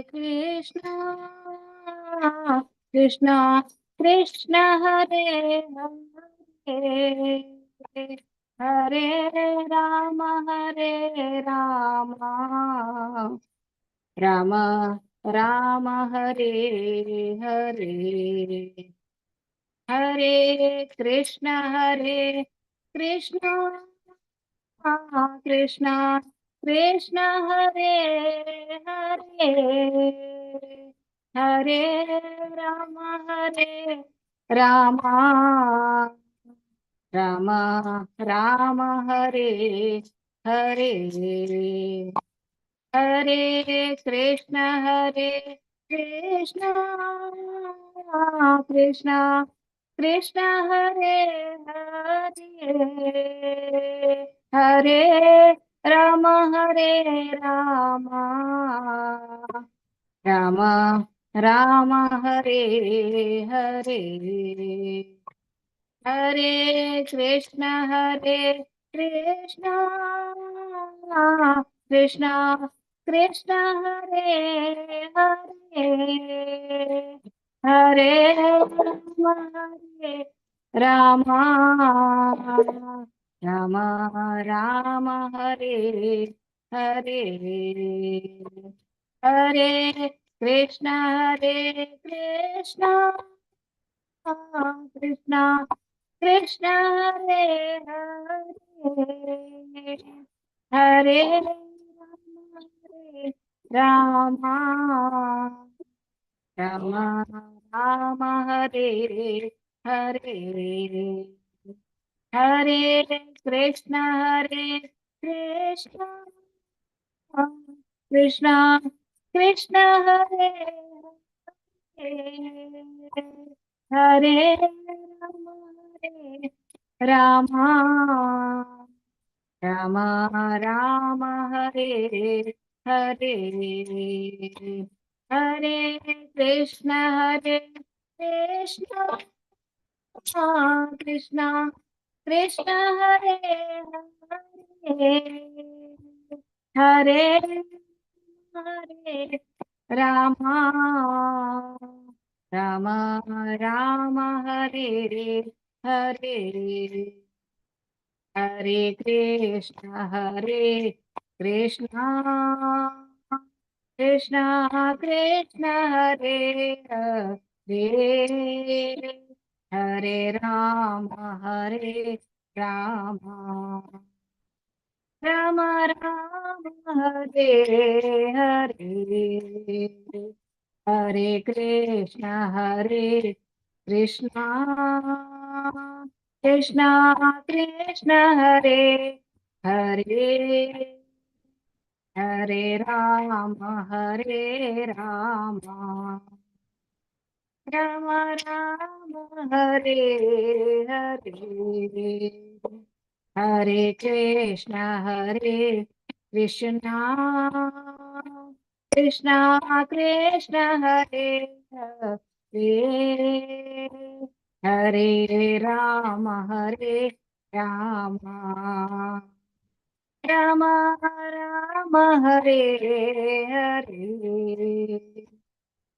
Krishna Krishna Krishna Hare Hare Hare Rama Hare Rama Rama Rama Hare Hare Hare Krishna Hare Krishna Krishna Krishna Hare Hare Hare Rama Hare Rama Rama Rama Hare Hare Hare Krishna Hare Krishna Krishna Krishna Hare Hare Hare Rama Hare Rama Rama Rama Hare Hare Hare Krishna Hare Krishna Krishna Krishna Hare Hare Hare Rama Hare Rama Rama Rama Hare Hare Hare Krishna Hare Krishna Krishna Krishna Hare Hare Hare Rama Rama Rama Hare Hare Hare Krishna Hare Krishna Krishna Krishna Hare Hare Hare Rama Hare Rama Rama Rama Hare Hare Hare Krishna Hare Krishna Krishna Krishna Hare Hare Hare Hare Rama Rama Rama Hare Hare Hare Krishna Hare Krishna Krishna Krishna Hare Hare Hare Rama Hare Rama Rama Rama Hare Hare Hare Krishna Hare Krishna Krishna Krishna Hare Hare Hare Rama Hare Rama Rama Rama Hare Hare Hare Krishna Hare Krishna Krishna Krishna Hare Hare Hare Rama Hare Rama Rama Rama Hare Hare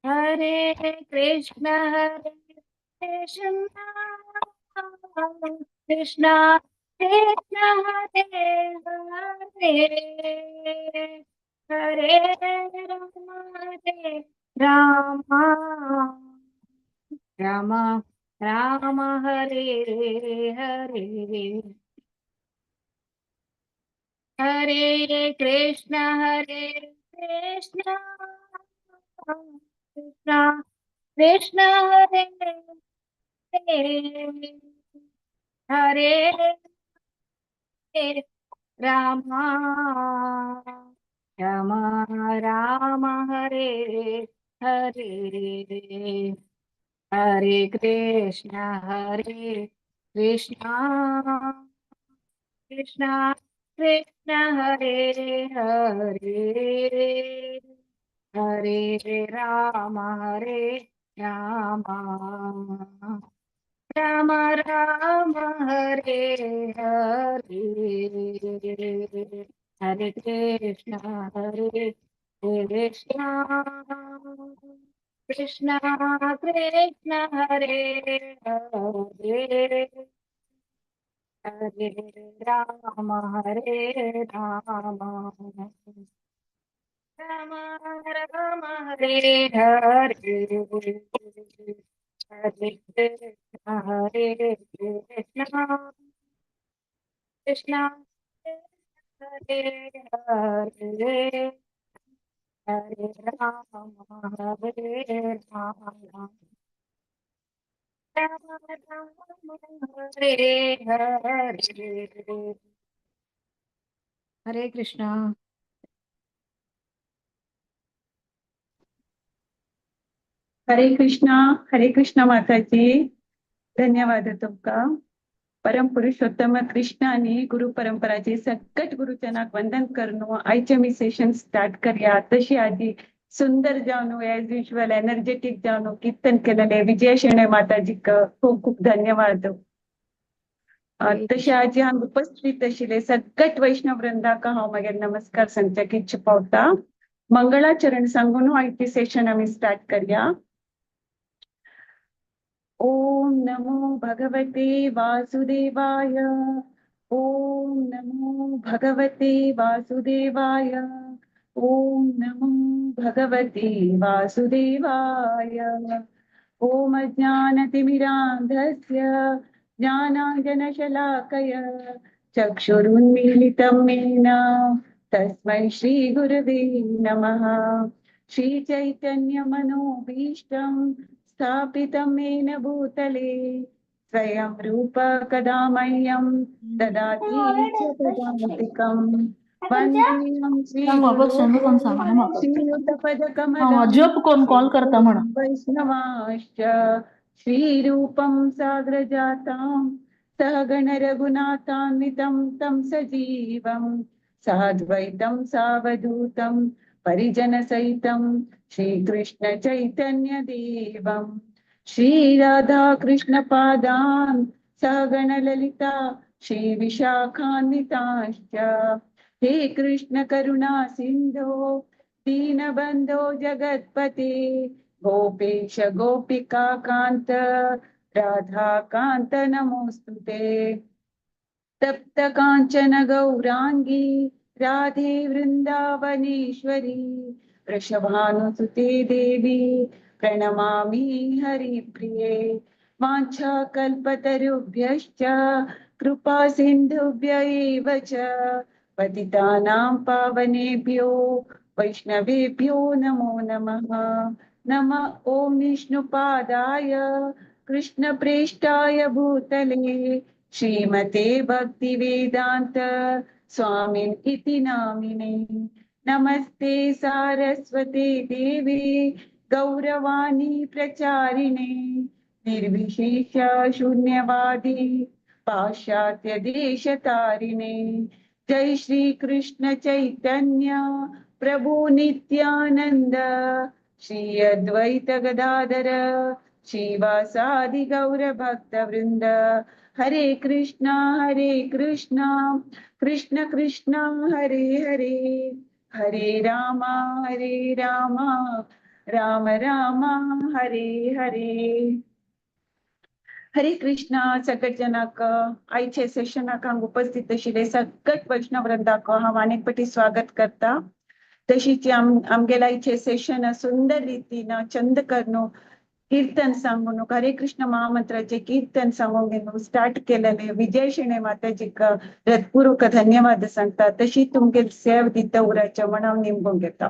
Hare Krishna Hare Krishna Krishna Krishna Hare Hare Hare Rama Hare Rama Rama Rama Hare Hare Hare Krishna Hare Krishna Krishna Krishna Hare Hare Hare Rama Rama Rama Hare Hare Hare Krishna Hare Krishna Krishna Krishna Hare Hare Hare Rama Hare Rama Rama Rama Hare Hare Hare Krishna Hare Krishna Krishna Krishna Hare Hare, हरे राम हरे राम, राम राम हरे हरे, हरे कृष्ण हरे कृष्ण, कृष्ण हरे हरे, हरे राम हरे राम, राम राम हरे हरे. हरे कृष्णा. हरे कृष्णा, हरे कृष्णा माताजी. धन्यवाद तुमका. परम पुरुषोत्तम कृष्ण आणि गुरु परंपराचे सकट गुरुजनाक वंदन करून आयचे मी Seshan start करया. तशी आधी सुंदर जावन, एज युजल एनर्जेटिक जावन कीर्तन केलेले विजय शेणै माताजीक खूप खूप धन्यवाद. हरे तशें आजी हांगा उपस्थित आशिल्ले सगळ्यात वैष्णव वृंदाक हांव मागीर नमस्कार सांगच्याक इच्छा पावता. मंगळाचरण सांगून आयचे सेशन आमी स्टार्ट करया. ओम नमो भगवते वासुदेवाय. ओम नमो भगवते वासुदेवाय. ओम नमो भगवते वासुदेवाय. ओम अज्ञानतिमिरान्धस्य ज्ञानाञ्जनशलाकय चक्षुरुन्मीलितं येन तस्मै श्रीगुरवे नमः. श्रीचैतन्यमनोभीष्टं स्थापितं येन भूतले स्वयं रूप कदा मह्यं ददाति स्वपदान्तिकं. वन्देऽहं श्रीगुरो श्रीयुतपदकमलं जप कोण कॉल करता म्हणा. वैष्णवाश्च. श्रीरूपं साग्रजातां सहगण रघुनाथान्वितं तं सजीवं साद्वैतं सावधूतं परिजनसहितं श्रीकृष्ण चैतन्य देवं. श्रीराधा कृष्ण पादान् सहगण ललिता श्री विशाखान्विताश्च. हे कृष्ण करुणा सिन्धो दीनबन्धो जगत्पते गोपेश गोपिका कान्त राधाकान्त नमोऽस्तु ते. तप्त काञ्चन गौराङ्गी राधे वृन्दावनेश्वरी वृषभानुसुते देवी प्रणमामि हरिप्रिये. वाञ्छाकल्पतरुभ्यश्च कृपा सिन्धुभ्य एव च पतितानां पावनेभ्यो वैष्णवेभ्यो नमो नमः. नम ॐ विष्णुपादाय कृष्णप्रेष्ठाय भूतले श्रीमते भक्तिवेदान्त स्वामिन् इति नामिने. नमस्ते सारस्वते देवे गौरवाणी प्रचारिणे निर्विशेष शून्यवादी पाश्चात्य देशतारिणे. जय श्री कृष्ण चैतन्य प्रभु नित्यानंद श्री अद्वैत गदाधर श्रीवासादि गौर भक्त वृंद. हरे कृष्णा हरे कृष्णा कृष्ण कृष्ण हरे हरे, हरे रामा हरे रामा राम राम हरे हरे. हरे कृष्णा. सगळ्यात जणांक आयचे सेशनाक हांगा उपस्थित आशिल्ले सगळ्यात वैष्णव वृंदाक हांव आनीक पटी स्वागत करता. तशीच आमगेल्या आयचे सेशन सुंदर रितीन चंद करून कीर्तन सांगून हरे कृष्ण महामंत्राचे कीर्तन सांगून घेवन स्टार्ट केलेले विजय शेणे माताजीक हृत्पूर्वक धन्यवाद सांगता. तशी तुमगेल सेव दिता उराच्या म्हण हांव निमगून घेता.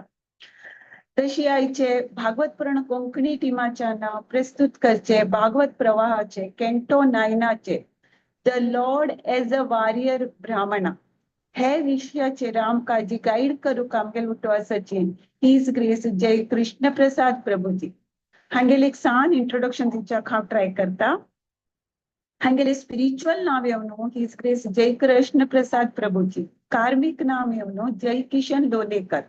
तशी आयचे भागवत पुराण कोंकणी टिमाच्यान प्रस्तुत करचे भागवत प्रवाहाचे Kento नायनाचे The Lord as a Warrior Brahmana हे विषयाचेर आमकां जी गायड करूंक आमगेले उठवासाची his grace जय कृष्ण प्रसाद प्रभुजी हांगेले एक सान इंट्रोडक्शन दिवच्याक हांव ट्राय करता. हांगेले स्पिरिच्युअल नांव येवन his grace जय कृष्ण प्रसाद प्रभुजी, कार्मिक नाम येवन जय किशन लोलेकर,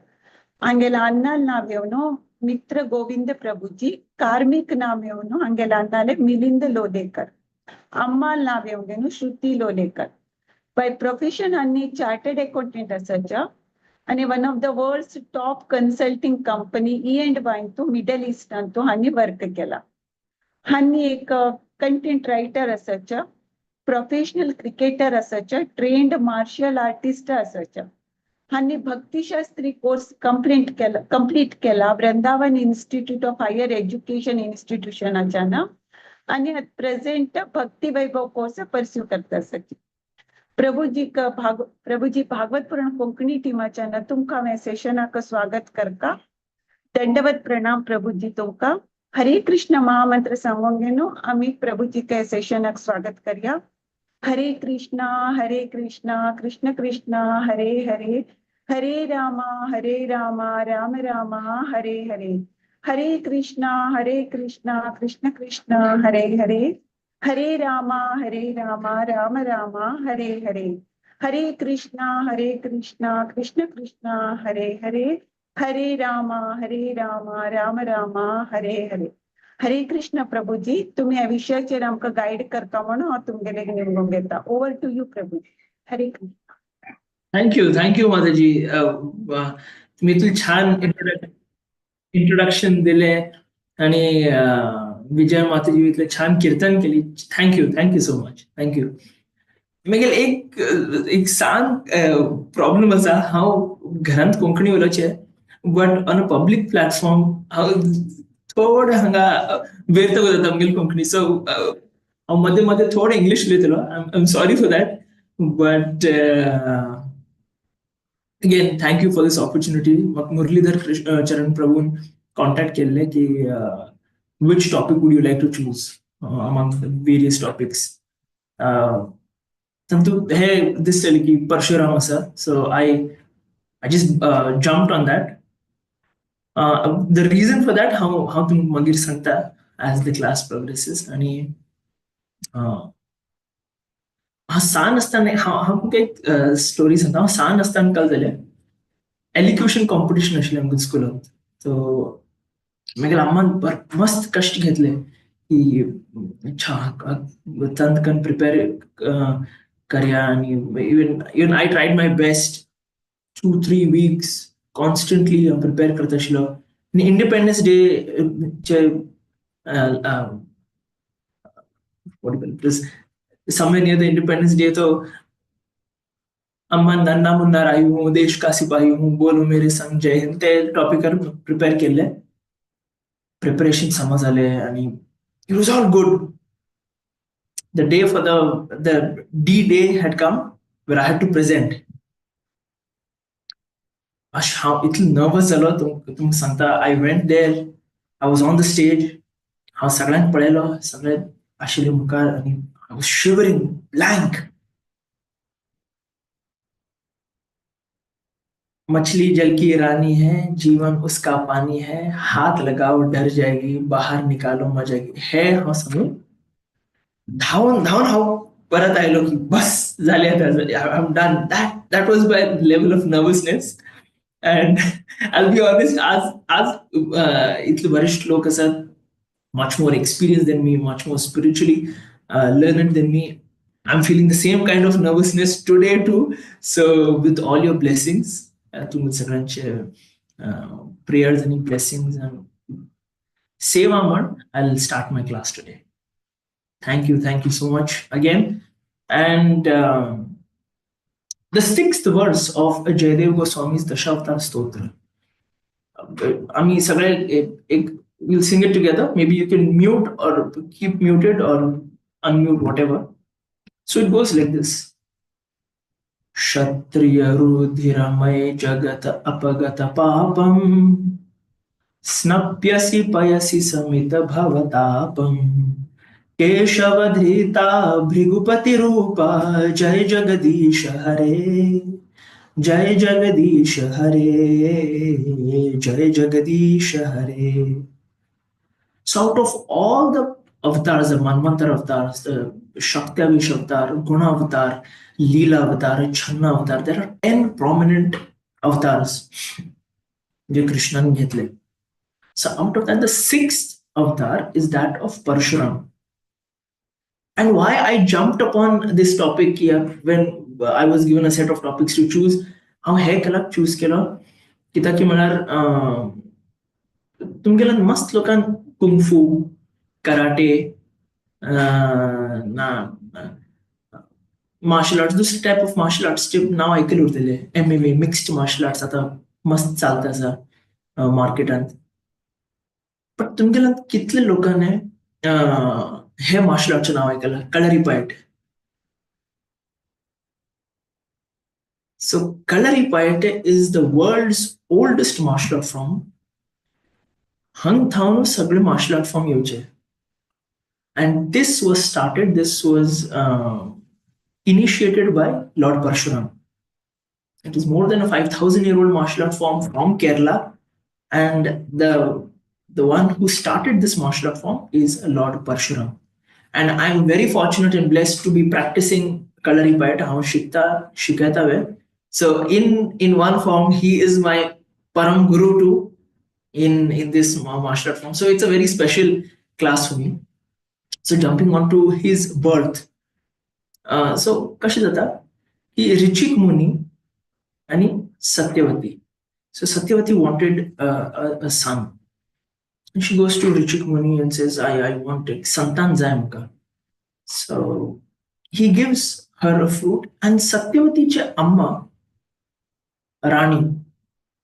हांगेले अन्नाल नाव येवन मित्र गोविंद प्रभुजी, कार्मिक नाम येवन हांगेले अन्नाले मिलिंद लोलेकर, अम्माल नाव येवन श्रुती लोलेकर. बाय प्रोफेशन हांणी चार्टर्ड अकाउंटंट आसाच्या. आणि one of the world's top consulting company E and वायंतू middle इस्टांतू हांणी वर्क केला. हांणी एक कंटेंट रायटर आसाच्या, प्रोफेशनल क्रिकेटर आसाच्या, ट्रेंड मार्शल आर्टिस्ट आसाच्या. हांणी भक्तिशास्त्री कोर्स कंप्लीट केला Vrindavan institute of higher education इन्स्टिट्यूशनाच्यान आणि present Bhakti Vaibhav course pursue करता आसाची. प्रभुजी भाग प्रभुजी, भागवत पुराण कोंकणी टिमाच्यान तुमकां हांवें सेशनाक स्वागत करता. दंडवत प्रणाम प्रभुजी तुमकां. हरे कृष्ण महामंत्र सांगून घेनो आमी प्रभुजी त्या सेशनाक स्वागत करया. हरे कृष्णा हरे कृष्णा कृष्ण कृष्ण हरे हरे, हरे रामा हरे रामा राम रामा हरे हरे. हरे कृष्णा हरे कृष्णा कृष्ण कृष्ण हरे हरे, हरे रामा हरे रामा राम रामा हरे हरे. हरे कृष्णा हरे कृष्णा कृष्ण कृष्ण हरे हरे, हरे रामा हरे रामा राम रामा हरे हरे. हरे कृष्ण प्रभुजी, तुम्ही ह्या विशयाचेर आमकां गायड करता म्हणून हांव तुमगेले निमगूंक घेता. Over to you Prabhuji. Hare Krishna. Thank you, thank you माताजी. तुम्ही इतलें छान इंट्रोडक्शन दिलें आणि विजय माताजी इतलें छान कीर्तन केली. Thank you, thank you so much, thank you. मागीर एक एक सान प्रॉब्लम आसा. हांव घरांत कोंकणी उलोवचें, but on a public platform हांव थोडें हांगा व्यर्थ जाता आमगेली कोंकणी. सो हांव मदें मदें थोडें इंग्लीश उलयतलो. I am sorry for that, but again, thank you for this opportunity. म्हाका मुरलीधर चरण प्रभून कॉन्टॅक्ट केल्ले की which topic would you like to choose among the various topics. तातूंत हे दिसतलें की परशुराम आसा, so I just jumped on that. The reason for that हांव हांव तुमकां मागीर सांगता एज the class प्रोग्रेसीस. आनी हांव सान आसतना, हांव हांव तुमकां एक स्टोरी सांगता. हांव सान आसतना काल जालें, एलिक्युशन कॉम्पिटिशन आशिल्लें आमकां स्कुलांत. सो मागीर अम्मान मस्त कश्ट घेतले की चंदकन प्रिपेर करया. आनी even I tried my best, 2-3 weeks constantly हांव प्रिपेर करता आशिल्लो. आनी इंडिपेंडन्स डे चे, what do you call it, this somewhere near the Independence Day, तो अम्मा नन्हा मुन्ना राही हूँ, देश का सिपाही हूँ, बोलो मेरे संग जय हिंद, ते टॉपिकार प्रिपेर केल्ले. प्रिपरेशन समा जालें आनी it was all good. The day for the D day had come where I had to present. अशें हांव इतलो नर्वस जालो, तुमकां सांगता. I went there, I was on the stage. हांव सगळ्यांक पळयलो, सगळे आशिल्ले मुखार आनी I was shivering, blank. मछली जल की रानी है, जीवन उसका पानी है, हाथ लगाओ डर जाएगी, बाहर निकालो मर जाएगी. हे हांव सांगून धांवन धांवन हांव परत आयलो की बस जालें आतां, I am done. That was my level of nervousness. And I'll be honest, आज आज इतले बरे श्लोक आसात, much more experienced than me, much more spiritually learned than me. I'm feeling the same kind of nervousness today too. So with all your blessings, तुमच्या सगळ्यांचे prayers आणि blessings and सेवा म्हण I'll start my class today. Thank you, thank you so much again. And the sixth verse of Jayadev Goswami's Dashavatar Stotra. आम्ही सगळे एक we'll sing it together. Maybe you can mute or keep muted or unmute, whatever. So it goes like this. क्षत्रिय रुधिरमय जगत अपगत पापम, स्नप्यसि पयसि समित भवतापम, केशव धृता भृगुपति रूपा, जय जगदीश हरे, जय जगदीश हरे, जय जगदीश हरे. So out of all the avatars, the Manvantar avatars, the Shaktyavesh avatar, Guna avatar, Leela avatar, Channa avatar, there are 10 prominent avatars जे कृष्णाने घेतले. So out of that, the sixth avatar is that of Parashuram. And why I jumped upon this topic here when I was given a set of topics to choose, हांव हे कलाक choose केलो कित्याक की म्हळ्यार तुमगेल्या मस्त लोकांक कुंगफू, कराटे ना मार्शल आर्ट्स, दुसरे टायप ऑफ मार्शल आर्ट्सचे नांव आयकले उरतले. MMA, mixed martial arts आतां मस्त चालता आसा मार्केटांत. बट तुमगेल्या कितले लोकांनी हे मार्शल आर्टचें नांव आयकलां? Kalaripayattu. So Kalaripayattu is the world's oldest martial art form. हंग थावन सगळे मार्शल आर्ट फॉर्म येवचे. And this was started, this was initiated by Lord Parashuram. It is more than a 5,000-year-old martial art form from Kerala, and the one who started this martial art form is Lord Parashuram. And I am very fortunate and blessed to be practicing Kalaripayattu. हांव शिकता शिकयता वे. So in one form, he is my Param Guru too in this martial art form. So it's a very special class for me. So jumping on to his birth. So कशें जाता की ऋचिक मुनी आनी Satyavati. So Satyavati wanted a son. And she goes to Richik Muni and says, I want एक संतान जाय म्हाका. So he gives her a fruit, and सत्यवतीचे अम्मा राणी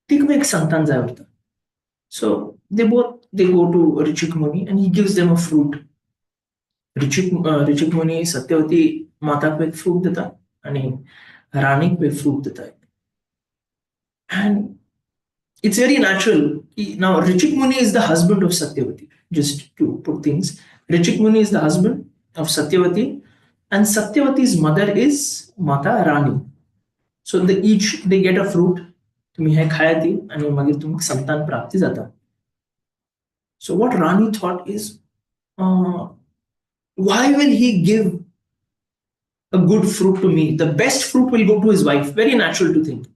तिका एक संतान जाय उरता. So they go to Richik Muni and he gives them a fruit. Richik Muni Satyavati माताक एक फ्रूट देता आनी राणीक एक फ्रूट देता. And it's very natural. Now, Richik Muni is the husband of Satyavati, just to put things. Richik Muni is the husband of Satyavati, and Satyavati's mother is Mata Rani. So they get a fruit. तुम्ही हे खाया ती आणि मागीर तुमकां संतान प्राप्ती जाता. So what Rani thought is, why will he give a good fruit to me? The best fruit will go to his wife. Very natural to think.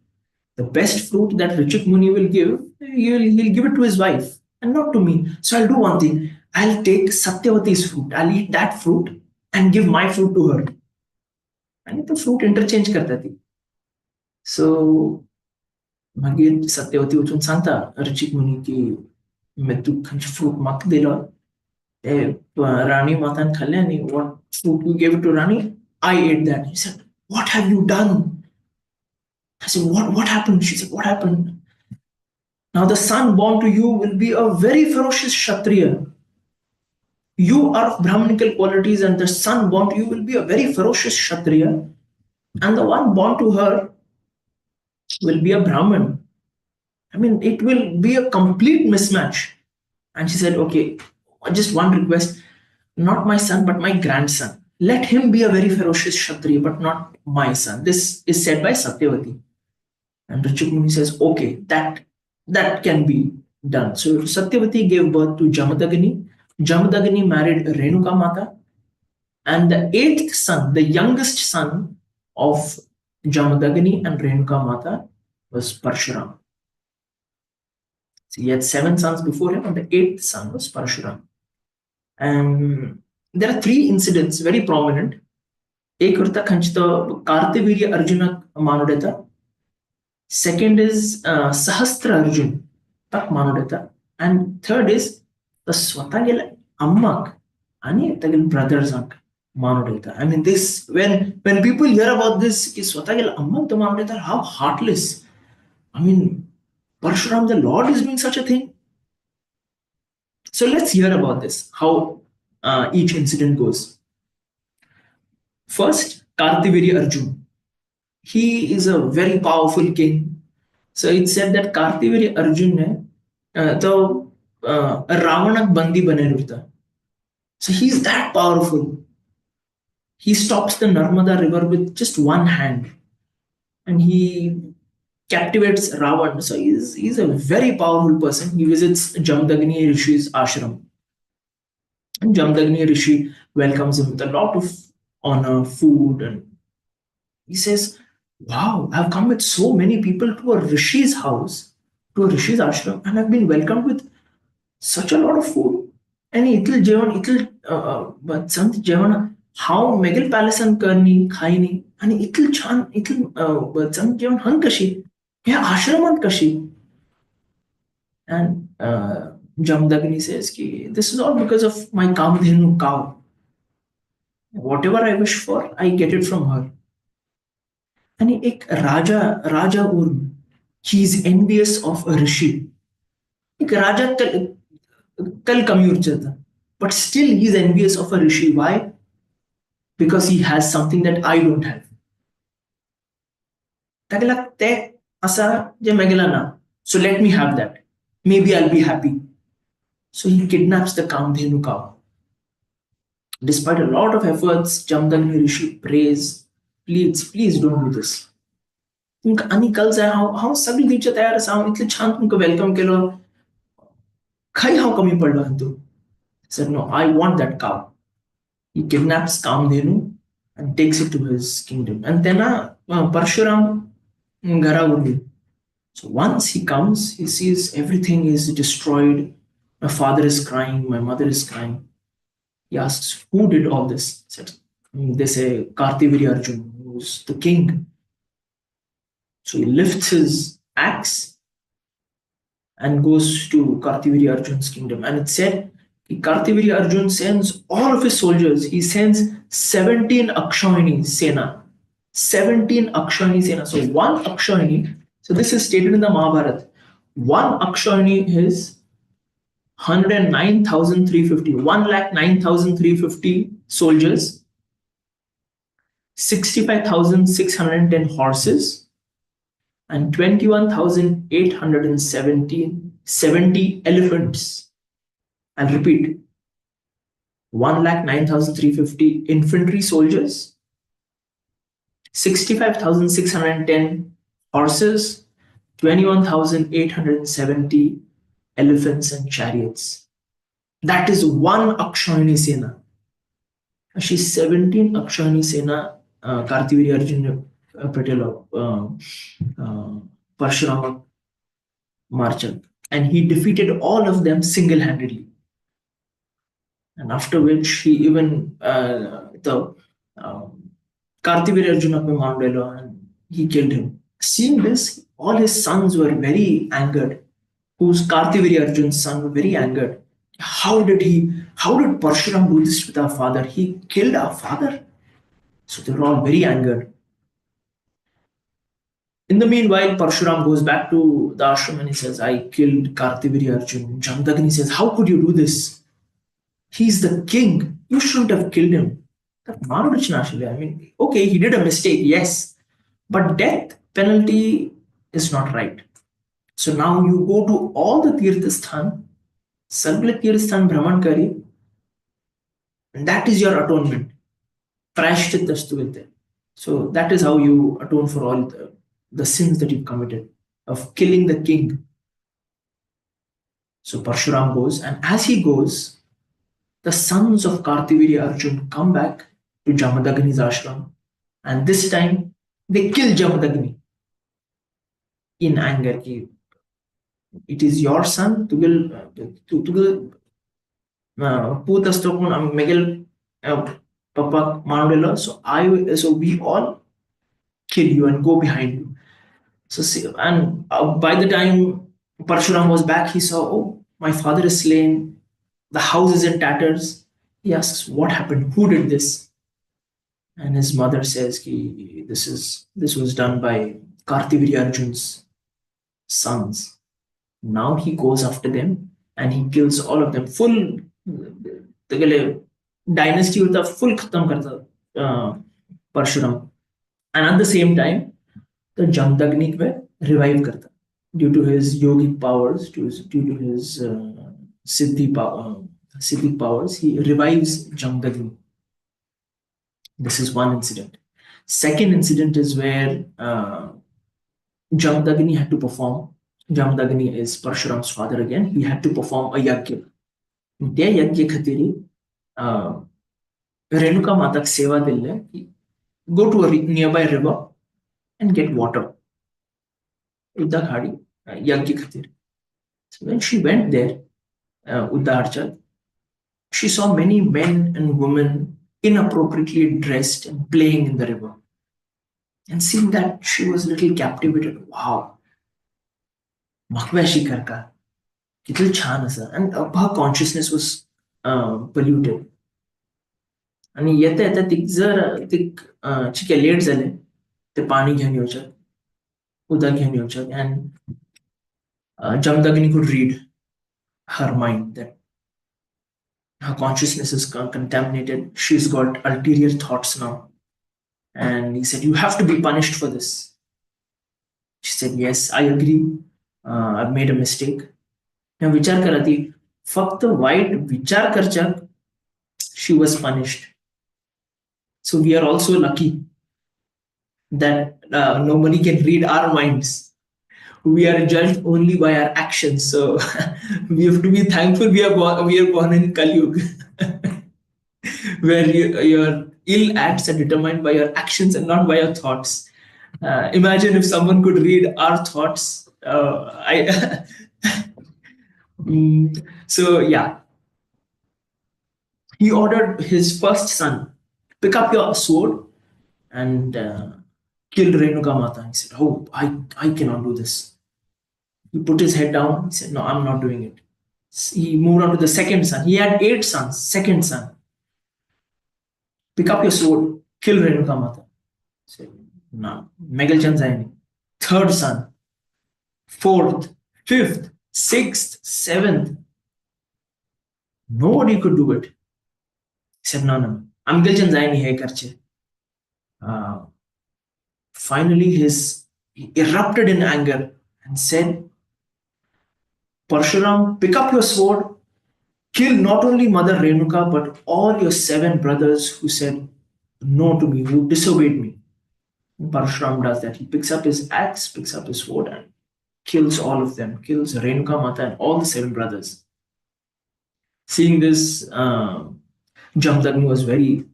The best fruit that Richik Muni will give, he'll give it to his wife and not to me. So I'll do one thing. I'll take Satyavati's fruit. I'll eat that fruit and give my fruit to her. And the fruit interchange करता ती. So मागीर सत्यवती वचून सांगता ऋचिक मुनी की तूं खंयचें fruit म्हाका दिलो ते राणी मातान खाल्लें आनी what fruit you gave to Rani, I ate that. He said, what have you done? I said, what happened? She said, what happened? Now the son born to you will be a very ferocious Kshatriya. You are of Brahminical qualities, and the son born to you will be a very ferocious Kshatriya. And the one born to her will be a Brahmin. I mean, it will be a complete mismatch. And she said, okay, just one request, not my son, but my grandson. Let him be a very ferocious Kshatriya, but not my son. This is said by Satyavati. And Richik Muni says, okay, that can be done. So Satyavati gave birth to Jamadagni. Jamadagni married Renuka Mata. And the eighth son, the youngest son of Jamadagni and Renuka Mata was Parashuram. So he had 7 sons before him, and the 8th son was Parashuram. And there are 3 incidents very prominent. एक उरता खंयचो तो कार्तवीर्य अर्जुनाक मानून येता. Second is Sahasra Arjun ताका मानून येता. And third is तो स्वता गेले अम्माक आनी तागेले ब्रदर्सांक मानून येता. I mean this, when people hear about this की स्वता गेले अम्माक तो मानून येता, how heartless. I mean, Parashuram the Lord is doing such a thing. So let's hear about this, how each incident goes. First, Kartavirya Arjun. He is a very powerful king. So it's said that Kartavirya Arjun ne to Ravanak bandi bane rurta. So he's that powerful. He stops the Narmada river with just one hand, and he captivates Ravan. So he's a very powerful person. He visits Jamadagni Rishi's ashram. And Jamadagni Rishi welcomes him with a lot of honor, food, and he says, wow, I've come with so many people to a Rishi's house, to a Rishi's ashram, and I've been welcomed with such a lot of food. And itle jevan, itle sant jevan, how megal palace an karni, khaini, and itle chan, itle sant jevan hang kashi. ह्या आश्रमांत कशी? And Jamadagni says की this is all because of my Kamadhenu cow. Whatever I wish for, I get it from her. आणि एक राजा, राजा उर्म, he is envious of a rishi. एक राजा कल कमी उरचता, but still he is envious of a rishi. Why? Because he has something that I don't have. ताका लाग ते आसा जे मेगेला ना, so let me have that, maybe I'll be happy. So he kidnaps the Kamdhenu cow. Despite a lot of efforts, Jamdagni Rishi prays, please, please don't do this. तुमकां आनी कल जाय, हांव हांव सगळें दिवचें तयार आसा, हांव इतलें छान तुमकां welcome केलो, खंय हांव कमी पडलो हातूंत? Said, no, I want that cow. He kidnaps Kamdhenu and takes it to his kingdom. And तेन्ना Parshuram घरा उरली. So once he comes, he sees everything is destroyed. My father is crying, my mother is crying. He asks, who did all this? Said, they say, Kartivirya Arjun, who's the king. So he lifts his axe and goes to Kartivirya Arjun's kingdom. And it said, Kartivirya Arjun sends all of his soldiers. He sends 17 Akshauhini Sena. 17 Akshauhini Sena. So one Akshauhini, so this is stated in the Mahabharata. One Akshauhini is 109,350, 1,09,350 soldiers, 65,610 horses, and 21,870 elephants. I'll repeat, 1,09,350 infantry soldiers, 65,610 horses, 21,870 elephants and chariots. That is one Akshauhini Sena. She 17 Akshauhini Sena Kartivirya Arjun Patel Parshurama Marchak, and he defeated all of them single-handedly. And after which he even the Kartivirya Arjuna Mandelo, and he killed him. Seeing this, all his sons were very angered. Who's Kartivirya Arjun's son were very angered. How did Parshuram do this with our father? He killed our father. So they were all very angered. In the meanwhile, Parshuram goes back to the ashram and he says, I killed Kartivirya Arjun. Jamdagni says, how could you do this? He's the king. You shouldn't have killed him. I mean, okay, he did a mistake, yes. But death penalty is not right. So now you go to all the Tirthasthan, Sagle Tirthasthan Brahman Kari, and that is your atonement. Prayashchit astu. So that is how you atone for all the sins that you've committed of killing the king. So Parshuram goes, and as he goes, the sons of Kartivirya Arjun come back to Jamadagni's ashram, and this time they kill Jamadagni in anger. It is your son, tugel put asto pun megel papa manudelo. So we all kill you and go behind you. So and by the time Parshuram was back, he saw, oh, my father is slain. The house is in tatters. He asks, what happened? Who did this? And his mother says, Ki, this was done by Kartivirya Arjun's sons. Now he goes after them and he kills all of them. Full dynasty with a full khatam karta Parshuram. And at the same time, the Jamdagni ko revive karta due to his yogic powers, due to his siddhi powers, he revives Jamdagni. This is one incident. Second incident is where Jamdagni had to perform. Jamdagni is Parshuram's father again. He had to perform a yajna. Te yajna khatiri Renuka Matak seva dille, go to a nearby river and get water. Udda khadi yajna khatir. So when she went there, Udda, she saw many men and women inappropriately dressed and playing in the river. And seeing that, she was a little captivated. Wow, म्हाका अशी करका कितलें छान आसा. And her consciousness was polluted. आनी येता येता तिक जर तिक चिके लेट जालें, ते पाणी घेवन येवच्याक, उदक घेवन येवच्याक. And Jamadagni could read her mind that her consciousness is contaminated. She's got ulterior thoughts now. And he said, you have to be punished for this. She said, yes, I agree. I've made a mistake. Now, विचार करा, ती फक्त white विचार करच्याक she was punished. So we are also lucky that nobody can read our minds. We are judged only by our actions. So we have to be thankful we are born in Kali Yuga, where your ill acts are determined by your actions and not by your thoughts. Imagine if someone could read our thoughts. So yeah. He ordered his first son, pick up your sword and kill Renuka Mata. He said, oh, I cannot do this. He put his head down. He said, no, I'm not doing it. He moved on to the second son. He had 8 sons. Second son. Pick up your sword, kill Renuka Mata. He said, no, Megalchan Zaini. Third son, fourth, fifth, sixth, seventh. Nobody could do it. He said, no, no, no. Amgelchan Zaini hai karche. Finally, he erupted in anger and said, Parshuram, pick up your sword, kill not only Mother Renuka, but all your 7 brothers who said no to me, who disobeyed me. Parshuram does that. He picks up his axe, picks up his sword, and kills all of them, kills Renuka Mata and all the 7 brothers. Seeing this, Jamdagni was very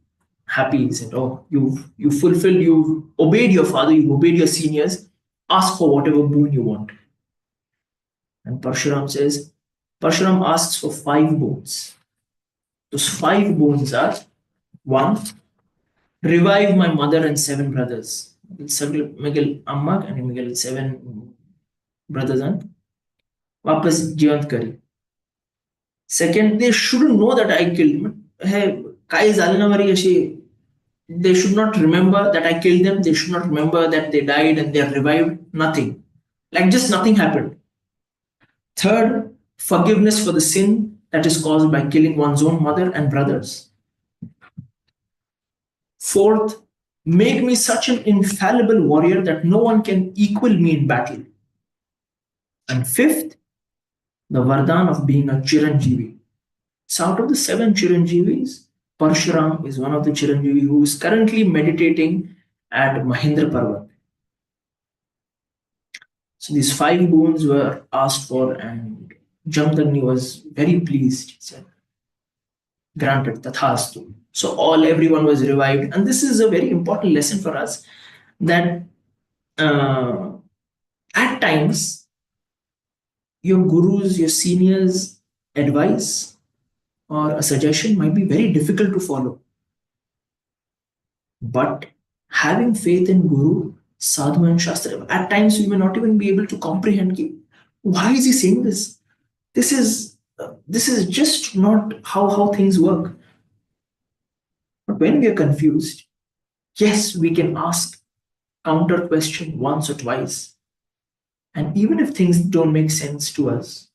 happy. He said, oh, you've obeyed your father, you've obeyed your seniors, ask for whatever boon you want. And Parshuram asks for 5 boons. Those 5 boons are, 1, revive my mother and 7 brothers. Megil Ammak and Megil 7 brothers and वापस जीवंत करी. Second, they shouldn't know that I killed. Hey, काय झालं ना मारी अशी, they should not remember that I killed them. They should not remember that they died and they are revived. Nothing. Like just nothing happened. Third, forgiveness for the sin that is caused by killing one's own mother and brothers. Fourth, make me such an infallible warrior that no one can equal me in battle. And fifth, the vardhan of being a Chiranjeevi. So out of the 7 Chiranjeevis, Parshuram is one of the Chiranjeevi who is currently meditating at Mahendra Parvat. So these 5 boons were asked for, and Jamdagni was very pleased. He said, granted, tathastu. So everyone was revived. And this is a very important lesson for us, that at times, your gurus, your seniors' advice or a suggestion might be very difficult to follow. But having faith in Guru, Sadhu and Shastra, at times we may not even be able to comprehend, ki, why is he saying this? This is just not how things work. But when we are confused, yes, we can ask counter question once or twice. And even if things don't make sense to us,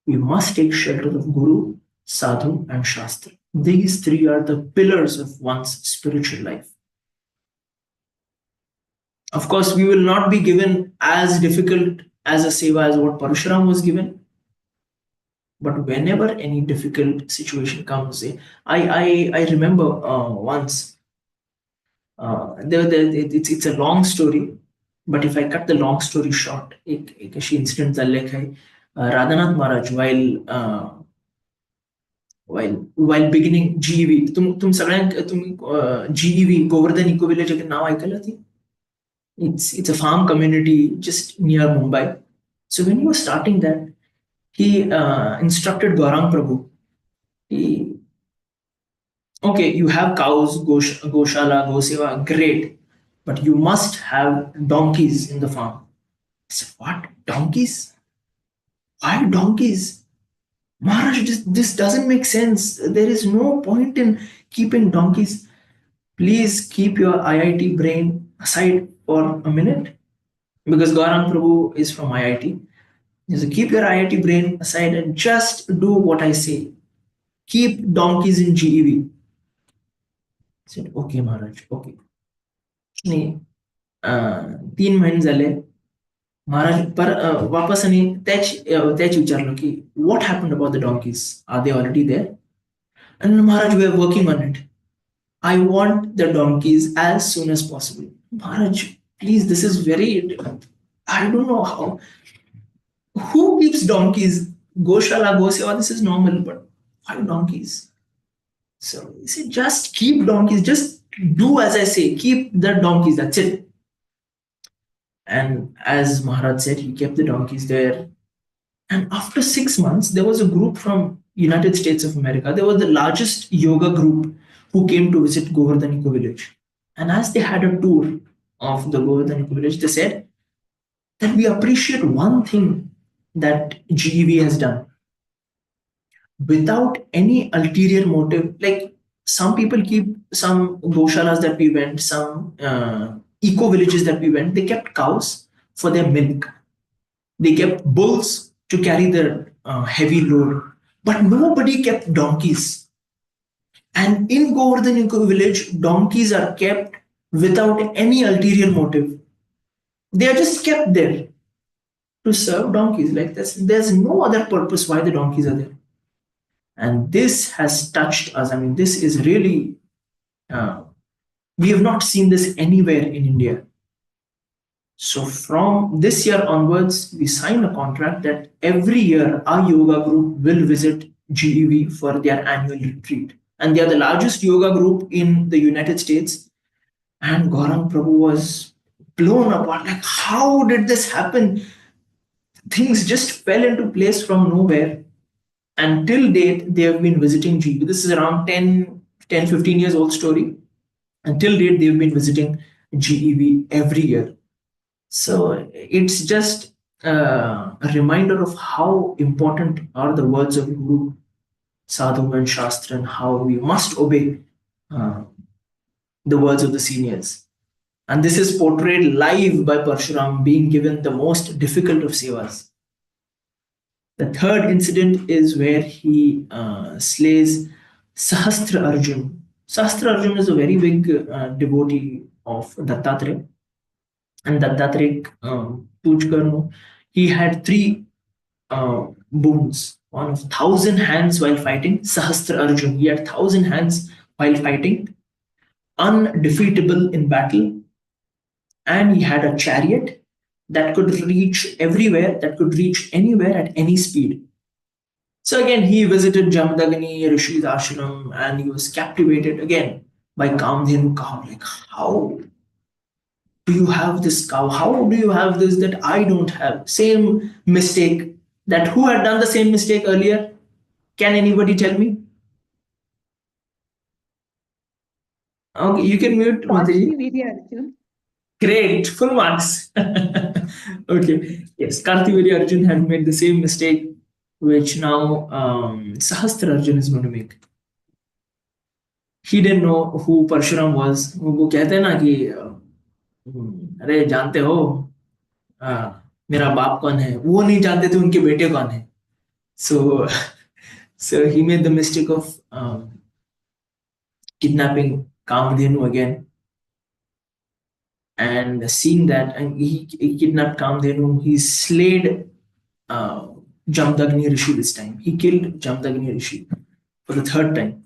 we must take shelter of Guru, Sadhu and Shastra. These 3 are the pillars of one's spiritual life. Of course, we will not be given as difficult as a seva as what Parashuram was given. But whenever any difficult situation comes, I remember once, it's a long story, but if I cut the long story short, ek ashi incident जाल्ले काय, Radhanath Maharaj, while beginning GEV, तुम सगळ्यांक, तुम GEV, Govardhan Eco Village एक नाव ऐकलं ती? It's a farm community just near Mumbai. So when he was starting that, he instructed Gaurang Prabhu. He, okay, you have cows, goshala, goseva, great, but you must have donkeys in the farm. I said, what? Donkeys? Why donkeys? Maharaj, this doesn't make sense. There is no point in keeping donkeys. Please keep your IIT brain aside for a minute, because Gaurang Prabhu is from IIT. So keep your IIT brain aside and just do what I say. Keep donkeys in GEV. I said, okay, Maharaj, okay. नाही, 3 महिने झाले महाराज पर वापस आणि त्याच विचारलं की what happened about the donkeys, are they already there? And Maharaj, we are working on it. I want the donkeys as soon as possible. Maharaj, please, this is very, I don't know how, who keeps donkeys? Goshala, Goseva, this is normal, but why donkeys? So he said, just keep donkeys, just do as I say, keep the donkeys, that's it. And as Maharaj said, he kept the donkeys there. And after 6 months, there was a group from United States of America. They were the largest yoga group who came to visit Govardhan Eco Village. And as they had a tour of the Govardhan Eco Village, they said that we appreciate one thing that GEV has done. Without any ulterior motive, like some people keep some goshalas that we went, some eco villages that we went, they kept cows for their milk. They kept bulls to carry their heavy load, but nobody kept donkeys. And in Govardhan Eco Village, donkeys are kept without any ulterior motive. They are just kept there to serve donkeys. Like this, there's no other purpose why the donkeys are there. And this has touched us. I mean, this is really, we have not seen this anywhere in India. So from this year onwards, we sign a contract that every year our yoga group will visit GEV for their annual retreat. And they are the largest yoga group in the United States. And Gaurang Prabhu was blown apart. Like, how did this happen? Things just fell into place from nowhere. And till date, they have been visiting GEV. This is around 10, 15 years old story. Until date, they've been visiting GEV every year. So it's just a reminder of how important are the words of Guru, Sadhu and Shastra, and how we must obey the words of the seniors. And this is portrayed live by Parshuram being given the most difficult of sevas. The third incident is where he slays Sahastra Arjun. Sahastra Arjun is a very big devotee of Dattatreya. And Dattatreya, Pujkarnu, he had 3 boons. One of 1,000 hands while fighting, Sahastra Arjun. He had 1,000 hands while fighting, undefeatable in battle. And he had a chariot that could reach everywhere, that could reach anywhere at any speed. So again, he visited Jamadagni Rishi's ashram, and he was captivated again by Kamdhenu cow. Like, how do you have this cow? How do you have this that I don't have? Same mistake that who had done the same mistake earlier? Can anybody tell me? Okay, you can mute, Mataji. Great, full marks. Okay, yes, Kartivirya Arjun had made the same mistake, which now Sahastra Arjun is going to make. He didn't know who Parshuram was. वो कहते हैं ना कि अरे जानते हो मेरा बाप कौन है, वो नहीं जानते थे उनके बेटे कौन है. So he made the mistake of kidnapping Kamdhenu again. And seeing that, and he kidnapped Kamdhenu, he slayed Jamdagni Rishi this time. He killed Jamdagni Rishi for the third time.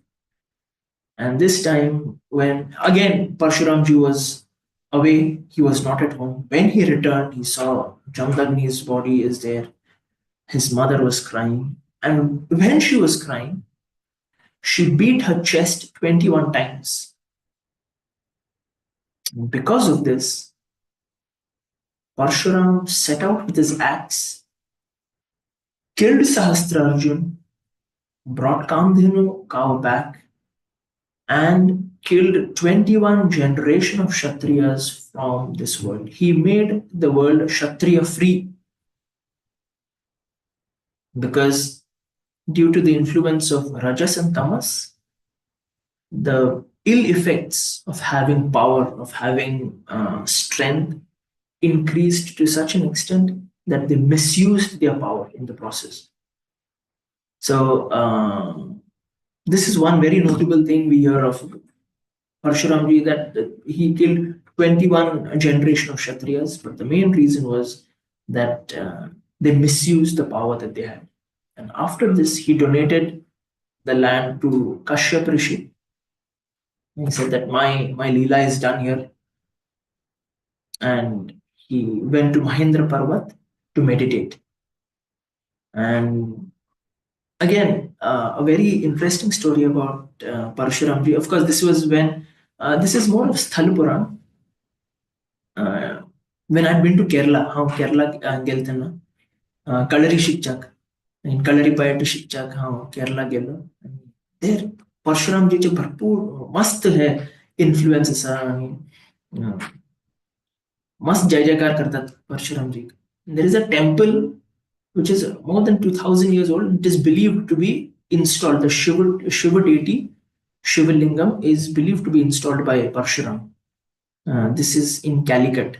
And this time, when again Parshuramji was away, he was not at home. When he returned, he saw Jamdagni's body is there. His mother was crying. And when she was crying, she beat her chest 21 times. Because of this, Parshuram set out with his axe, killed Sahastra Arjun, brought Kamdhenu cow back, and killed 21 generation of Kshatriyas from this world. He made the world Kshatriya free. Because due to the influence of Rajas and Tamas, the ill effects of having power, of having strength, increased to such an extent that they misused their power in the process. So this is one very notable thing we hear of Parshuramji, that he killed 21 generation of Kshatriyas, but the main reason was that they misused the power that they had. And after this, he donated the land to Kashyap Rishi. He said that my Leela is done here. And he went to Mahendra Parvat to meditate. And again, a very interesting story about Parshuramji. Of course, this was when, this is more of Sthal Puran. When I'd been to Kerala, how Kerala गेल तेन्ना कळरी शिकच्याक, कळरी शिकच्याक हांव केरला गेलो. There परशुरामजीचे भरपूर मस्त हे influence आसा आणि मस्त जय जयकार करतात Parshuramji. There is a temple which is more than 2000 years old. It is believed to be installed, the Shiva deity, Shiva Lingam, is believed to be installed by Parshuram. This is in Calicut.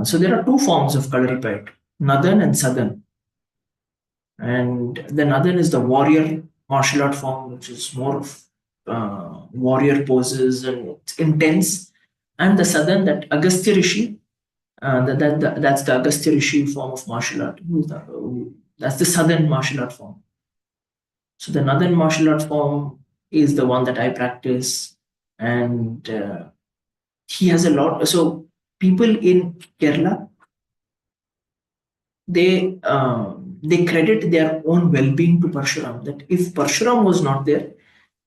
So there are two forms of Kalaripayat, Northern and Southern. And the Northern is the warrior martial art form, which is more of warrior poses and it's intense. And the Southern, that Agastya Rishi, that's the Agastya Rishi form of martial art. That's the Southern martial art form. So the Northern martial art form is the one that I practice. And he has a lot. So people in Kerala, they credit their own well-being to Parshuram. That if Parshuram was not there,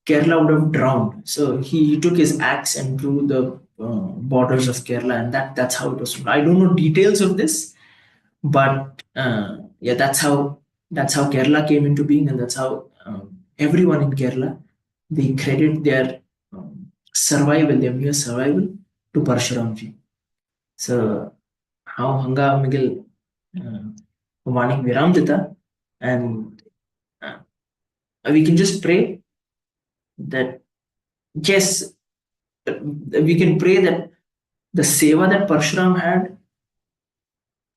Kerala would have drowned. So he took his axe and drew the borders of Kerala, and that's how it was. I don't know details of this, but yeah, that's how Kerala came into being, and that's how everyone in Kerala, they credit their survival, their mere survival, to Parshuramji. So how hanga migil vanik viram dita, and we can just pray that, yes, we can pray that the seva that Parshuram had,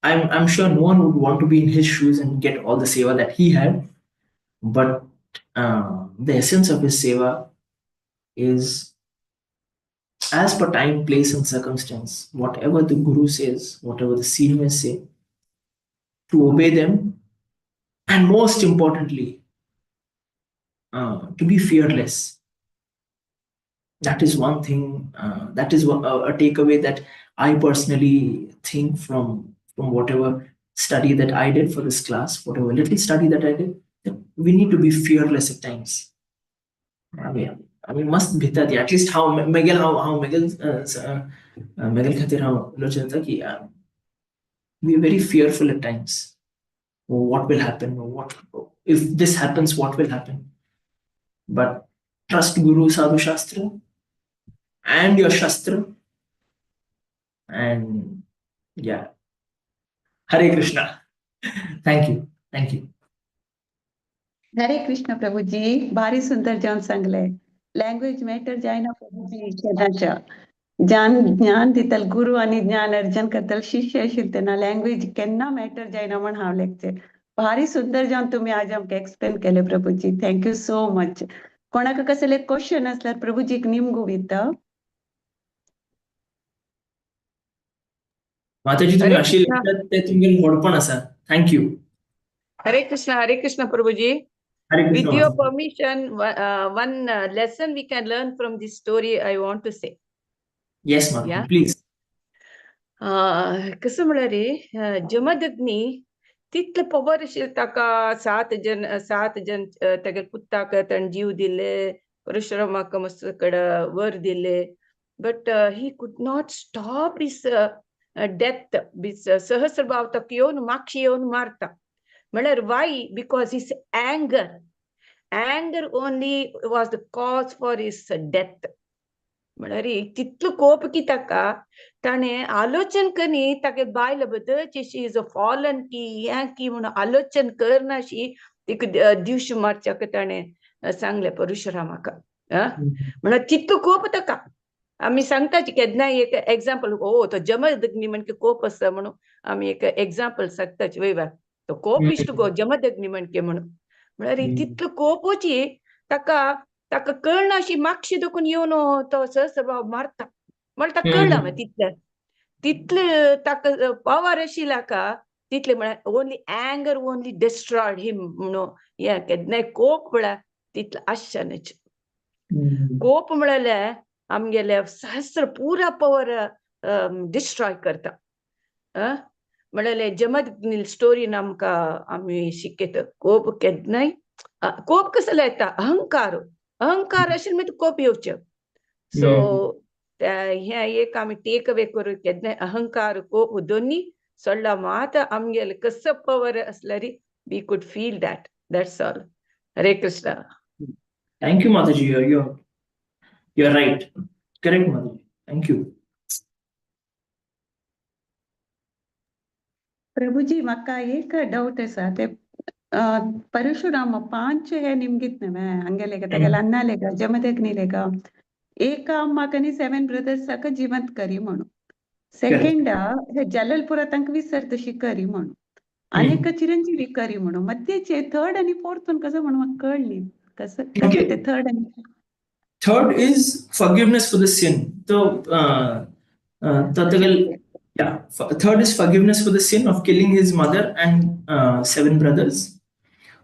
I'm sure no one would want to be in his shoes and get all the seva that he had, but the essence of his seva is, as per time, place, and circumstance, whatever the guru says, whatever the seniors say, to obey them, and most importantly, to be fearless. That is one thing, that is a takeaway that I personally think from whatever study that I did for this class, whatever little study that I did, that we need to be fearless at times. I mean, must bhita di, at least how Megel, how Megel, Megel khatir how lochata ki we are very fearful at times. What will happen? What if this happens? What will happen? But trust Guru, Sadhu, Shastra, and your Shastra. And yeah, Hare Krishna. Thank you. Thank you. Hare Krishna Prabhuji, भारी सुंदर जावन सांगले. Language matter जायना प्रभुजी केन्नाच्या. ज्ञान ज्ञान दितल गुरु आनी ज्ञान अर्जन करतल शिष्य आशिल्ले तेन्ना लँग्वेज केन्ना मॅटर जायना म्हण हांव लेखचें. भारी सुंदर जावन तुमी आज आमकां एक्सप्लेन केलें प्रभुजी. Thank you so much. कोणाक कसले क्वेश्चन आसल्यार प्रभुजीक निमगू वयता. माताजी तुम्ही अशी ते तुमगेलें व्हडपण आसा. Thank you. Hare Krishna Prabhuji. Hare Krishna. With your permission, one lesson we can learn from this story, I want to say. Yes, ma'am. Yeah? Please. कसं म्हळ्यार रे, जमदग्नी तितले पवर आशिल्ले ताका, सात जन तागेले पुताक ताणें जीव दिले, परशुरामाक मस्त कडेन वर दिले, but he could not stop his death. सहस्रभाव ताका येवन मागशी येवन मारता. म्हळ्यार why? Because his anger only was the cause for his death. म्हळ्यार तितलो कोप की ताका ताणें आलोचन करी तागे बायल बद्दल शी is a fallen की हें की म्हणून आलोचन करनाशी तिका दिवश मारच्याक ताणें सांगलें परशुरामाक. म्हळ्यार तितलो कोप ताका. आमी सांगता केन्नाय एक एग्जाम्पल, ओ तो जमदग्नी म्हणके कोप आसा म्हणून आमी एक एग्जाम्पल सांगताची वय बा, तो कोप इश्ट गो जमदग्नी म्हणके म्हणून. म्हळ्यार तितलो कोपोची ताका ताका कळना अशी मागशी देखून येवन तो सहस्रबाव मारता. म्हळ्यार ताका कळना तितले तितले ताका पावर आशिल्ल्या का तितले. म्हळ्यार only anger only destroyed him म्हणून हें केन्नाय कोप म्हळ्यार तितलें आश्चर्याचें. कोप म्हळ्यार आमगेले सहस्र पुरा पवर डिस्ट्रॉय करता. म्हळ्यार जमदग्नी स्टोरीन आमकां आमी शिकयता कोप केन्नाय कोप कसो येता, अहंकार. अहंकार आशिल्लो मागीर कोप येवचें. सो हें एक आमी टेक अवे करूं केन्नाय अहंकार कोप दोनी सोडला मात आमगेले कसो पवर आसल्यार we could feel that. That's all. Hare Krishna. Thank you, Mataji. You're right. Correct, Mataji. Thank you. Prabhuji म्हाका एक डावट आसा, ते परशुराम पांच हे निमगीत न्हय हांगेले तागेले अन्नाले गा जमदग्नीले गा एक अम्माक आनी 7 ब्रदर्साक जिवंत करी म्हणून, सेकंड हे जललपुरा तांकां विसर तशी करी म्हणून, आनी एक चिरंजीवी करी म्हणून, मध्येचे थर्ड आनी फोर्थ वन कसं म्हणून म्हाका कळ्ळी कसं कसं ते थर्ड आनी third is forgiveness for the sin. So yeah, third is forgiveness for the sin of killing his mother and 7 brothers.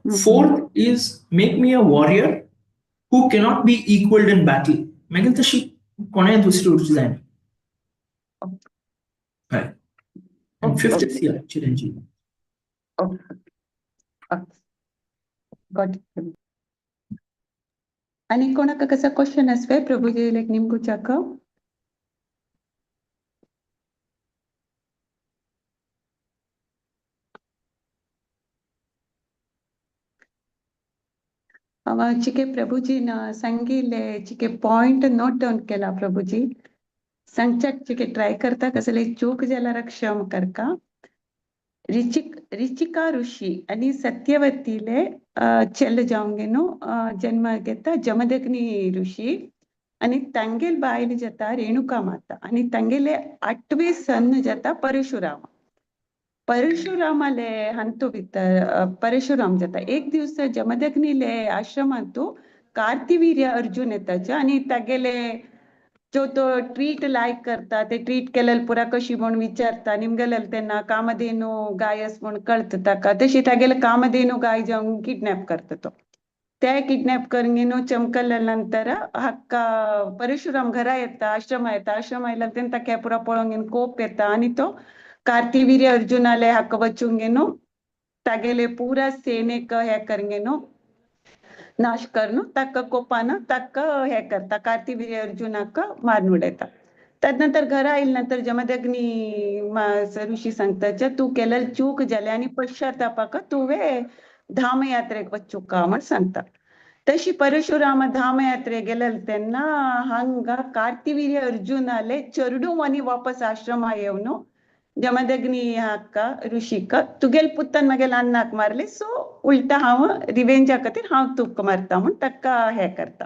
Fourth is make me a warrior who cannot be equaled in battle. मागीर तशी कोणें दुसरी उरची जायना. Right. And fifth is yeah, Chiranjeevi. Okay. Got it. आणि कोणाक कसं question आसवे प्रभुजी लायक निमगुचाक? चिके प्रभुजीन सांगिल्ले चिके पॉइंट नोट डावन केला प्रभुजी, सांगच्याक चिके ट्राय करता कसले चूक जाल्यार क्षम करका. ऋचिका ऋषी आणि सत्यवतीले चेल्ल जावंगेनो जन्म घेता जमदग्नी ऋषी आणि तांगेल बायल जाता रेणुका माता आणि तांगेले 8वे सन जाता परशुराम. परशुरामाले हंतु भितर परशुराम जाता. एक दिवस जमदग्नीले आश्रमांतु कार्तिवीर्य अर्जुन येताचे आणि तागेले जो तो ट्रीट लायक करता ते ट्रीट केलेल पुरा कशी म्हूण विचारता निमगेलेल तेन्ना कामधेनू गायस म्हूण कळटा ताका, तशी तागेले कामधेनू गाय जावन किडनॅप करता तो. ते किडनॅप करून चमकल्या नंतर हक्का परशुराम घरा येता, आश्रमा येता. आश्रमा आयल्या तेन्ना ताका पुरा पळोवन कोप येता आनी तो कार्तिवीर्य अर्जुनाले हक्क वचूंगेनो तागेले पुरा सेनेक हे करगेनो नाश करून ताका कोपान ताका हे करता, कार्तिवीर्य अर्जुनाक मारून उडयता. तदनंतर घरा आयले नंतर जमदग्नी ऋषी सांगता तूं केलेल चूक जाले आनी पश्चातापाक तुवें धामयात्रेक वचूका म्हण सांगता. तशी परशुराम धामयात्रेक गेलेल तेन्ना हांगा कार्तिवीर्य अर्जुनाले चेडूं आनी वापस आश्रमा येवन जमदग्नी हाका ऋषीक तुगेल पुत्तान मागेल अन्नाक मारले, सो उल्टा हांव रिवेंजा खातीर हांव तुका मारता म्हूण ताका हे करता.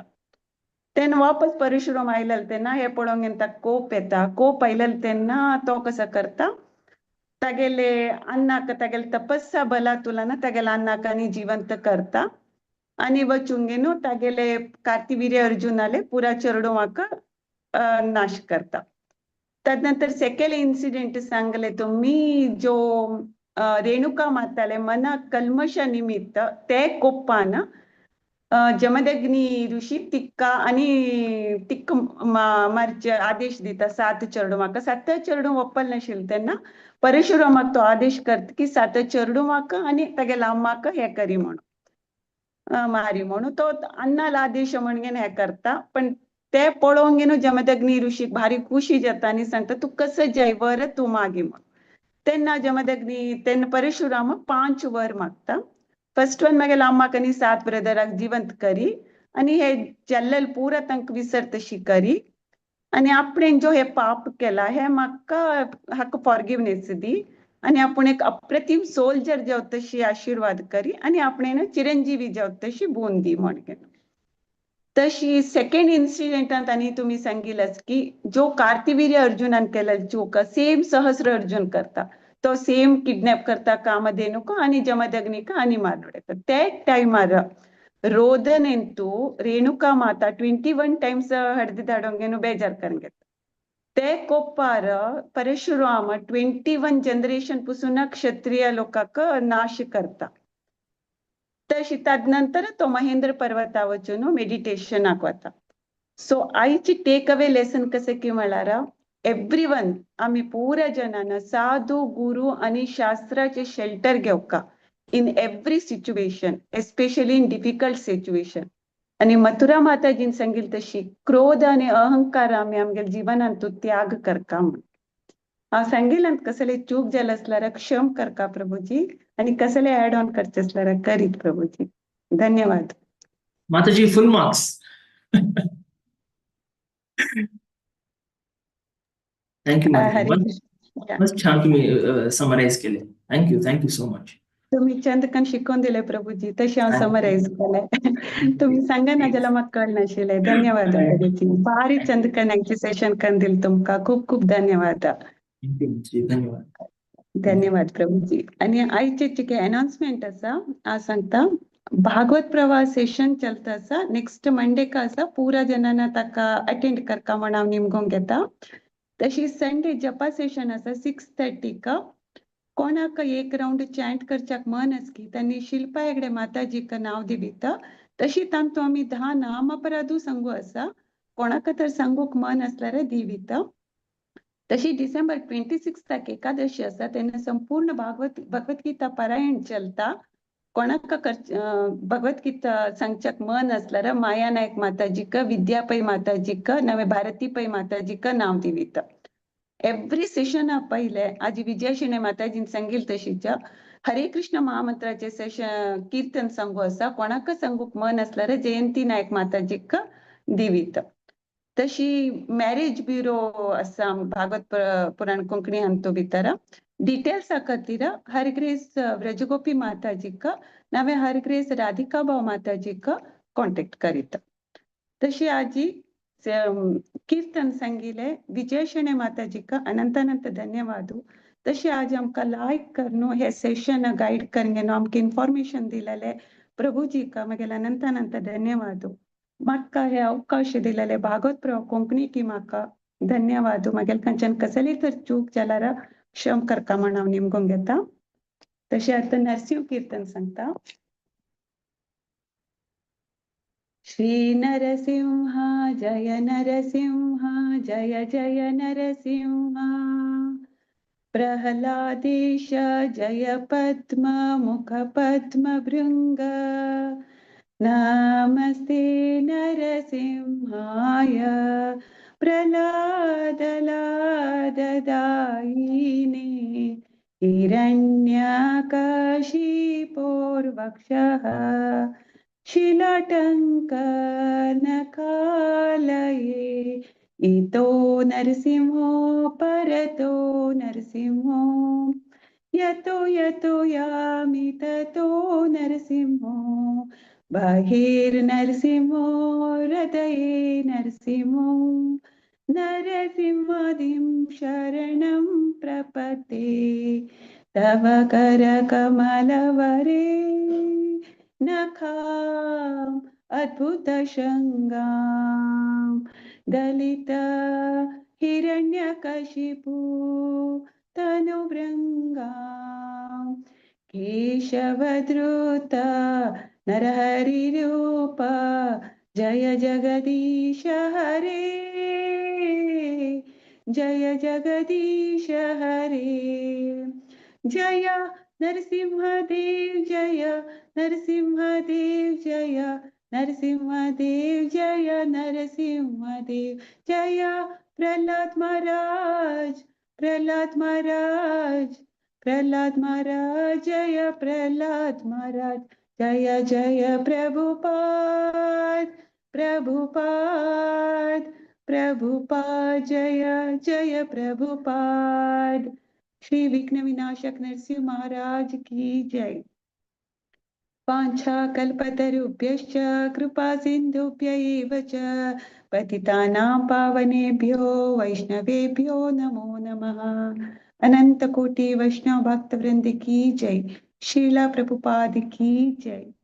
तेन्ना वापस परशुराम आयलेल तेन्ना हे पळोवंक ताका कोप येता. कोप आयलेल तेन्ना तो कसो करता तागेले अन्नाक तागेले तपस्या बला तुलना तागेले अन्नाक आनी जिवंत करता आनी वचूंक न्हू तागेले कार्तिवीर्य अर्जुनाले पुरा चेडवाक नाश करता. तदनंतर सेकंड इन्सिडेंट सांगले तुम्ही जो रेणुका माताले मना कल्मशा निमित्त ते कोपान जमदग्नी ऋषी तिक्का आणि तिक्क मारचे आदेश दिता 7 चेडवाक. 7 चेडूं वप्पल नाशिल्लें तेन्ना परशुरामाक तो आदेश करता की 7 चेडवाक आनी तागेल्या अम्माक हे करी म्हणून मारी म्हणून तो अन्नाला आदेश म्हणून हे करता. पण ते पळोवंक न्हू जमदग्नी ऋषीक भारी खुशी जाता आनी सांगता तूं कसं जाय वर तूं मागी म्हणून. तेन्ना जमदग्नी तेन्ना परशुराम 5 वर मागता. फर्स्ट वन मागीर अम्माक आनी 7 ब्रदराक जिवंत करी आनी हे जल्लल पुरा तांकां विसर तशी करी. आनी आपणें जो हे पाप केला हे म्हाका हाका फॉरगिवनेस दी आनी आपूण एक अप्रतीम सोल्जर जावं तशी आशिर्वाद करी आनी आपणें चिरंजीवी जावं तशी बोन दी म्हण केलो. तशी सेकंड इन्सिडेंटांत आनी तुमी सांगिलच की जो कार्तिवीर्य अर्जुनान केलें चूक सेम सहस्र अर्जुन करता, तो सेम किडनॅप करता कामधेनुक आनी जमदग्निक आनी मारून उडयता. ते टायमार रोदन ಎಂತು ರೇಣುಕಾ ಮಾತಾ 21 टायम्स हडदी धाडोंगेನು बेजार करून घेता. ते कोपार परशुराम 21 जनरेशन पुसून क्षत्रिय लोकांक नाश करता. तशी तदनंतर तो महेंद्र पर्वता वचून मेडिटेशनाक वता. सो आयची टेक अवे लेसन कशें की म्हळ्यार एवरी वन आमी पुऱ्या जनान साधू गुरू आनी शास्त्राचे shelter घेवका in every situation, especially in difficult situation. आनी मथुरा माताजीन सांगिल तशी क्रोध आनी अहंकार आमी आमगेल्या जिवनांत त्याग करका म्हण. हांव सांगिलांत कसले चूक जाल आसल्यार क्षम करका प्रभुजी आनी कसले ऍड ऑन करचे आसल्यार करीत प्रभुजी. धन्यवाद. माताजी, फुल मार्क्स. Thank you. हरे माताजी. कृष्ण. मस्त छान तुम्ही समराईज केले. Thank you, thank you so much. तुम्ही चंदकन शिकवून दिले प्रभुजी, तशें हांव समरायज केलें. तुम्ही सांगा ना जाल्यार म्हाका कळनाशिल्लें. धन्यवाद प्रभुजी. बारी चंदकन आयचें सेशन करून दिलें तुमकां. खूब खूब धन्यवाद. Thank you, धन्यवाद. धन्यवाद प्रभुजी. आनी आयचे चिके अनाउन्समेंट आसा, हांव सांगता. भागवत प्रवाह सेशन चलता आसा, नेक्स्ट मंडे का आसा. पुरा जणांना ताका अटेंड करका म्हण हांव निमगोंक घेता. तशी संडे जपा सेशन आसा 6:30. कोणाक एक रावंड चॅन्ट करच्याक मन आसकी त्यांनी शिल्पा हेगडे माताजीक नांव दिवीत. तशी तांतू आमी 10 नाम अपराधू सांगू आसा. कोणाक तर सांगूक मन आसल्यार दिवीत. तशी डिसेंबर 26 एकादशी आसा, तेन्ना संपूर्ण भगवद्गीता पारायण चलता. कोणाक भगवद्गीता सांगच्याक मन आसल्यार माया नायक माताजीक, विद्या पै माताजीक, नवे भारती पै माताजीक नांव दिवीत. एव्हरी सेशन पहिले आजी विजया शेणै माताजीन सांगील तशीच हरे कृष्ण महामंत्राचे सेशन कीर्तन सांगू आसा. कोणाक सांगूक मन आसल्यार जयंती नायक माताजीक दिवीत. तशी मॅरेज ब्युरो आसा भागवत पुराण कोंकणी हांतू भितर. डिटेल्सा खातीर हरग्रेस व्रजगोपी माताजीक नवे हरग्रेस राधिका भाव माताजीक कॉन्टेक्ट करीत. तशी आजी कीर्तन सांगिले विजय शेणै माताजीक अनंत अनंत धन्यवाद. तशी आज आमकां लायक करून हे सेशन गायड करून आमकां इन्फॉर्मेशन दिलेले प्रभुजीक मागीर अनंत अनंत धन्यवाद. म्हाका हे अवकाश दिलेले भागवत प्रवाह कोंकणी की म्हाका धन्यवाद. मागीर खंयच्यान कसली तर चूक जाल्यार क्षम करका म्हण हांव निमगोंक घेता. तशें आतां नरसिंह कीर्तन सांगता. श्री नरसिंह जय नरसिंह जय जय नरसिंह, प्रहलादेश जय पद्म मुख पद्म भृंग, नमस्ते नरसिंहाय प्रहलाद लाददायिने, हिरण्यकशिपोर्वक्षः शिलाटङ्कनकालये, इतो नरसिंहो परतो नरसिंहो, यतो यतो यामि ततो नरसिंहो, बहिर्नरसिंहो हृदये नरसिंहो, नरसिंहादिं शरणं प्रपत्ते, तव करकमलवरे नखाम् अद्भुतशृङ्गां, दलित हिरण्यकशिपु तनुभृङ्गां, केशवद्रुत नरहरिरूप जय जगदीश हरे, जय जगदीश हरे, जय नरसिंहदेव जय नरसिंहदेव जय नरसिंहदेव जय नरसिंहदेव जय प्रहलाद महाराज, प्रहलाद महाराज, प्रहलाद महाराज जय प्रहलाद महाराज, जय जय प्रभुपाद, प्रभुपाद, प्रभुपाद, जय जय प्रभुपाद। श्री विघ्न विनाशक नरसिंह महाराज की जय। वाञ्छाकल्पतरुभ्यश्च कृपा सिन्धुभ्य एव च पतितानां पावनेभ्यो वैष्णवेभ्यो नमो नमः। अनंत कोटि वैष्णव भक्त वृंद की जय। शीला प्रभुपाद की जय।